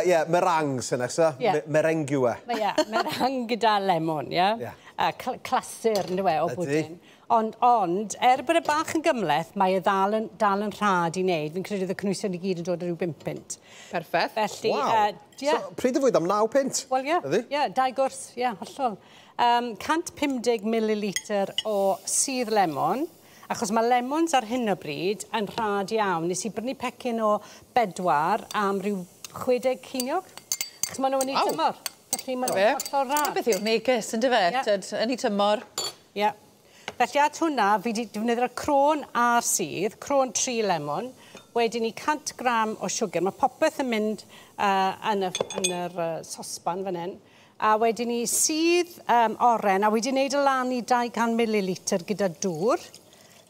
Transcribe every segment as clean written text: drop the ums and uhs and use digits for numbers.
Ie, meringues yna, so? Ie. Merengue. Ie, meringue gyda lemon, ie? Ie. Clasur, yndyw e, o Ydi. bwdin. Ond, er bod e bach yn gymhleth, mae e dal yn rhad i wneud. Fi'n credu oedd y cynwysion i gyd yn dod ar ryw 5 punt. Perffaith. Felly, Waw. Ie. So, pryd y fwyd am 9 punt? Wel, ie. Ydi? Ie, dau gwrs, ie, hollol. 150 ml o sudd lemon, achos mae lemons ar hyn o bryd yn rhad iawn. Nes i brynu pecyn o bedwar am ryw 60 ceiniog. Achos maen nhw yn eu tymor. Felly maen Fe. nhw'n hollol rhad. Beth yw'r neges, yn dyfe? Ie. Tyd, yn ei tymor. Ie. Felly at hwnna, fi wedi defnyddio'r crôn a'r sudd, crôn 3 lemon, wedyn i 100 gram o siwgr. Mae popeth yn mynd yn yr sosban fan hyn. A wedyn i sudd oren, a wedi wneud y lan i 200 ml gyda dŵr.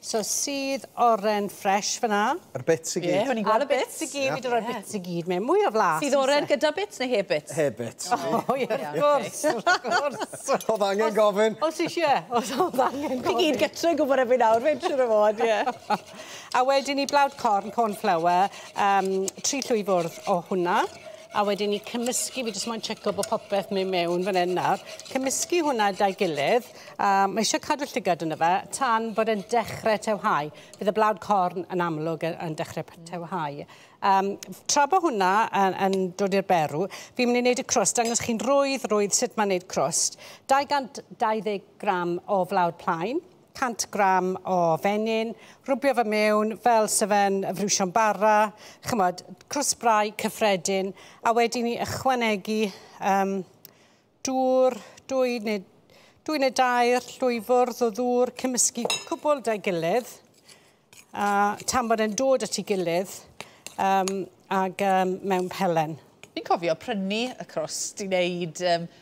So sudd oren ffres fyna. A'r bits i Ie, gyd. o'n i'n gweld y A'r bits. i gyd, fi wedi rhoi'r bits i gyd mewn. Mwy o flas. Sydd oren gyda bits neu heb bits? Heb bits. O, ie, wrth gwrs, wrth gwrs. Oedd angen gofyn. Os eisiau, os oedd angen Chi gyd gytre yn gwybod erbyn nawr, fe'n siŵr o fod, ie. A wedyn i blawd corn, corn flour, 3 llwy fwrdd o hwnna. A wedyn i cymysgu, fi jyst moyn checo bod popeth mynd mewn fan hyn nawr. Cymysgu hwnna da'i gilydd. Mae eisiau cadw llygad yna fe, tan bod e'n dechrau tewhau. Bydd y blawd corn yn amlwg yn dechrau tewhau. Tra bod hwnna yn dod i'r berw, fi'n mynd i wneud y crwst, dangos chi'n rwydd, rwydd sut mae'n wneud crwst. 220 gram o flawd plaen, 100 gram o fenyn, rwbio fe mewn fel se fe'n friwsion bara, chymod, crwst brau cyffredin, a wedyn ni ychwanegu dŵr, 2 neu 3 llwyfwrdd o ddŵr, cymysgu cwbl da'i gilydd, a tan bod e'n dod at ei gilydd, ag mewn pelen. Fi'n cofio prynu y crwst i wneud,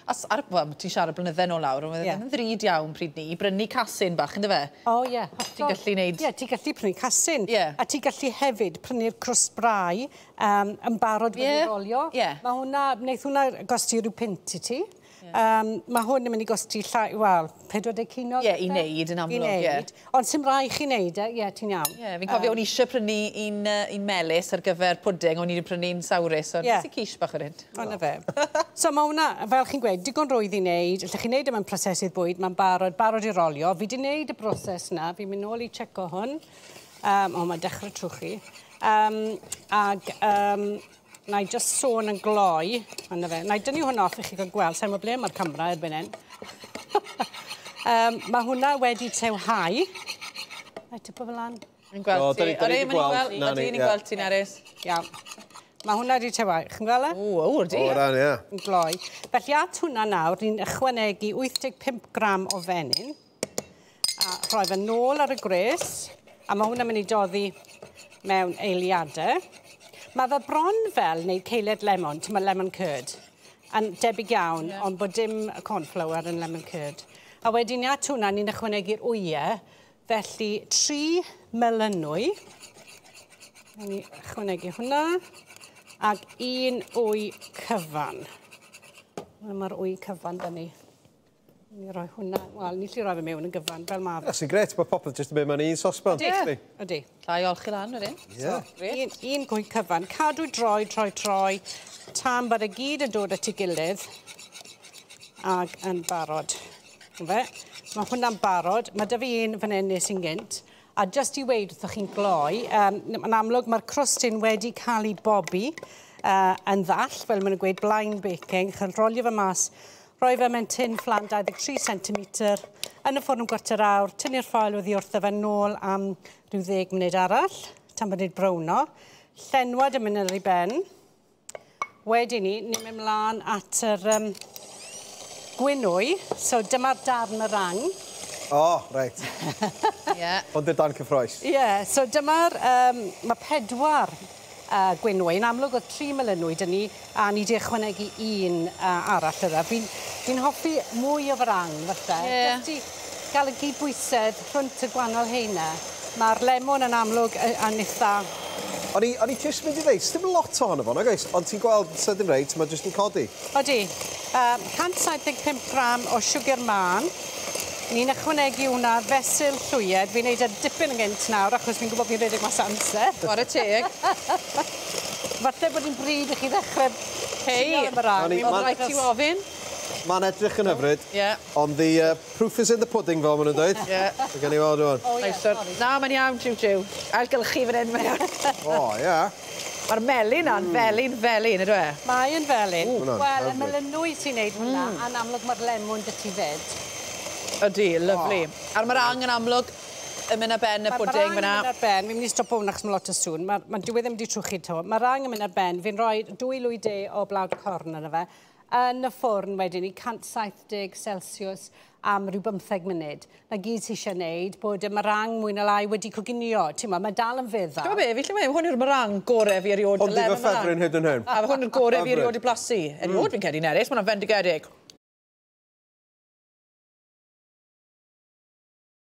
as, ar, wel, ti'n siarad blynydde nôl lawr, ond Ie. yeah, yn ddrud iawn pryd ni, i brynu casin bach, ynddo fe? O ie. Ti'n gallu neud. Ie, ti'n gallu prynu casin. Ie. A ti'n gallu hefyd prynu'r crwst brau yn barod wedi rolio. Mae hwnna, wneith hwnna gosti rhyw punt i ti. Mae hwn yn mynd i gosti llai, wel, 40 ceiniog. Ie, i wneud yn amlwg, I wneud. Ond sy'm rhaid chi wneud e, ie, ti'n iawn. Ie, fi'n cofio o'n i eisiau prynu un melys ar gyfer pwding, o'n i wedi prynu un sawrus, ond Ie. nes i quiche bach o'r hyn. O, na fe. So mae hwnna, fel chi'n gweud, digon rwydd i wneud. Allech chi wneud e mewn prosesydd bwyd, mae'n barod, barod i rolio. Fi wedi wneud y broses na, fi'n mynd nôl i checo hwn. O, mae'n dechrau trwchu. Ag na i just sôn yn gloi. Yna fe. Na i dynnu hwnna off i chi gael gweld, sa'n gwybod ble mae'r camera erbyn hyn. Mae hwnna wedi tewhau. Na i tipo fel lan. Ni'n gweld O, ti. da ni Odi, 'di ma' ni'n gweld. gweld. Na Odi, ni, ni'n ie. gweld ti, Nerys. Iawn. Mae hwnna wedi tewhau. Chi'n gweld e? O, o, ydi. O, ran, ie. Yn gloi. Felly at hwnna nawr, ni'n ychwanegu 85 gram o fenyn a rhoi fe nôl ar y gwres, a mae hwnna'n mynd i doddi mewn eiliadau. Mae fe bron fel wneud ceiled lemon, ti'n lemon curd, yn debyg iawn, ond bod dim cornflour yn lemon curd. A wedyn at hwnna, ni'n ychwanegu'r wyau, felly 3 melynwy, Ni ychwanegu hwnna, ac un wy cyfan. Mae'r wy cyfan da ni. Ni roi hwnna, wel, ni lli roi fe mewn yn gyfan, fel ma fe. Ie, sy'n gret, mae popeth jyst yn mynd mewn un sosban. Ydy. Ydy. Llai olchi lan wedyn. Ie. Grêt. Un gwy cyfan. Cadw droi, troi, troi, tan bod y gyd yn dod at ei gilydd ag yn barod. Fe? Mae hwnna'n barod. Mae 'da fi un fan hyn nes i'n gynt. A just i weud wrthoch chi'n gloi, yn amlwg mae'r crwstyn wedi cael ei bobi yn ddall, fel maen nhw'n gweud, blind baking. Chi'n rolio fe mas, rhoi fe mewn tin fflan 23 cm, yn y ffwrn am gwarter awr, tynnu'r ffoil oddi wrtho fe nôl am rhyw 10 munud arall, tan bod e'n browno. Llenwad yn mynd ar ei ben. Wedyn ni, ni'n mynd mlaen at yr gwynwy. So dyma'r darn meringue. O, reit. Ond i'r dan cyffroes. Ie, yeah, so dyma'r, mae pedwar gwynwy. Yn amlwg oedd tri melynwy dyn ni, a ni wedi ychwanegu un arall yna. Fi hoffi mwy o meringue, falle. Just i gael y gydbwysedd rhwnt y gwahanol heina. Mae'r lemon yn amlwg yn eitha. O'n i jyst mynd i ddeud, dim lot ohono fo, nag oes? Ond ti'n gweld sydyn reit, mae jyst yn codi. Odi. 175 gram o siwgr mân. Ni'n ychwanegu hwnna fesul llwyed. Fi'n neud e dipyn yn gynt nawr, achos fi'n gwybod fi'n rhedeg mas o amser. Chwarae teg. Falle bod hi'n bryd i chi ddechrau Hei, trial y meringue. Oedd rhaid ti ofyn. Mae'n edrych yn hyfryd. Ie. Ond the proof is in the pudding, fel maen nhw'n dweud. Ie. Mae gen i weld rwan. O, ie, Nice one. sorry. Na, mae'n iawn, jiw jiw. Ailgylchu fan hyn, mae'n iawn. O, ie. Mae'r melyn na'n felyn, felyn, ydw e? Mae yn felyn. Hwnna'n Wel, y hyfryd. melynwy sy'n neud hwnna, a'n amlwg mae'r lemwn 'da ti fyd. Ydy, lyfli. A'r meringue yn amlwg yn mynd ar ben y Mae'r pwding meringue yn fyna. mynd ar ben, fi'n mynd i stopo hwnna achos mae lot o sŵn. Mae dyw e ddim wedi trwchu 'to. Mae meringue yn mynd ar ben, fi'n rhoi 2 lwy de o blawd corn yna fe. Yn y ffwrn wedyn i 170 Celsius am ryw 15 munud. Na gyd ti eisiau gwneud, bod y meringue mwy na lai wedi coginio. Ti'n ma, mae dal yn feddal. Ti'n be, fi lle mae hwn yw'r meringue gore fi erioed. Ond di fy ffefryn hyd yn hyn. A hwn yw'r gore fi Hyfryd. erioed i blasu. Erioed fi'n credu, Nerys, mae'n fendigedig.